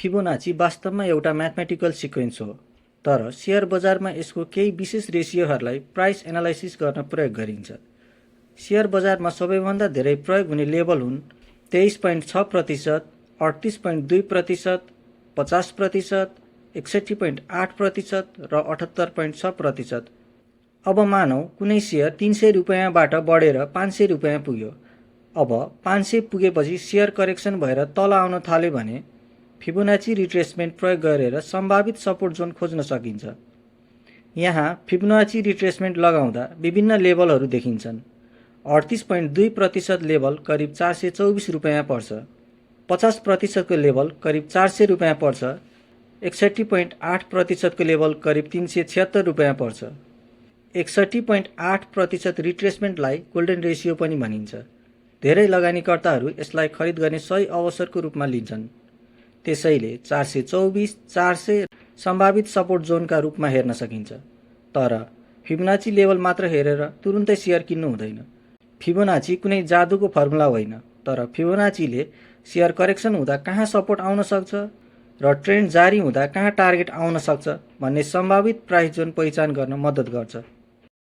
Fibonacci वास्तवमा एउटा mathematical sequence हो, तर सेयर बजारमा यसको केही विशेष रेसियोहरूलाई प्राइस एनालाइसिस गर्न प्रयोग गरिन्छ। सेयर बजारमा सबैभन्दा धेरै प्रयोग हुने लेभल हुन् 23.6%, 38.2%, 50%, 61.8% र 78.6%। अब मानौ कुनै सेयर 300 रुपियाँबाट बढेर 500 रुपियाँ पुग्यो। अब 500 पुगेपछि सेयर करेक्सन भएर तल आउन थाल्यो भने फिबोनाची रिट्रेसमेन्ट प्रयोग गरेर सम्भावित सपोर्ट जोन खोज्न सकिन्छ। यहाँ फिबोनाची रिट्रेसमेन्ट लगाउँदा विभिन्न लेभलहरू देखिन्छन्। 38.2% लेभल करिब 424 रुपियाँ पर्छ, 50% को लेभल करिब 400 रुपियाँ पर्छ, 61.8% को लेभल करिब 376 रुपियाँ पर्छ। 61.8% रिट्रेसमेन्टलाई गोल्डन रेसियो पनि भनिन्छ। धेरै लगानीकर्ताहरू यसलाई खरिद गर्ने सही अवसरको रूपमा लिन्छन्। त्यसैले 424, 400 सम्भावित सपोर्ट जोनका रूपमा हेर्न सकिन्छ। तर फिबोनाची लेभल मात्र हेरेर तुरुन्तै सेयर किन्नु हुँदैन। फिबोनाची कुनै जादुको फर्मुला होइन, तर फिबोनाचीले सेयर करेक्सन हुँदा कहाँ सपोर्ट आउन सक्छ र ट्रेन्ड जारी हुँदा कहाँ टार्गेट आउन सक्छ भन्ने सम्भावित प्राइस जोन पहिचान गर्न मद्दत गर्छ।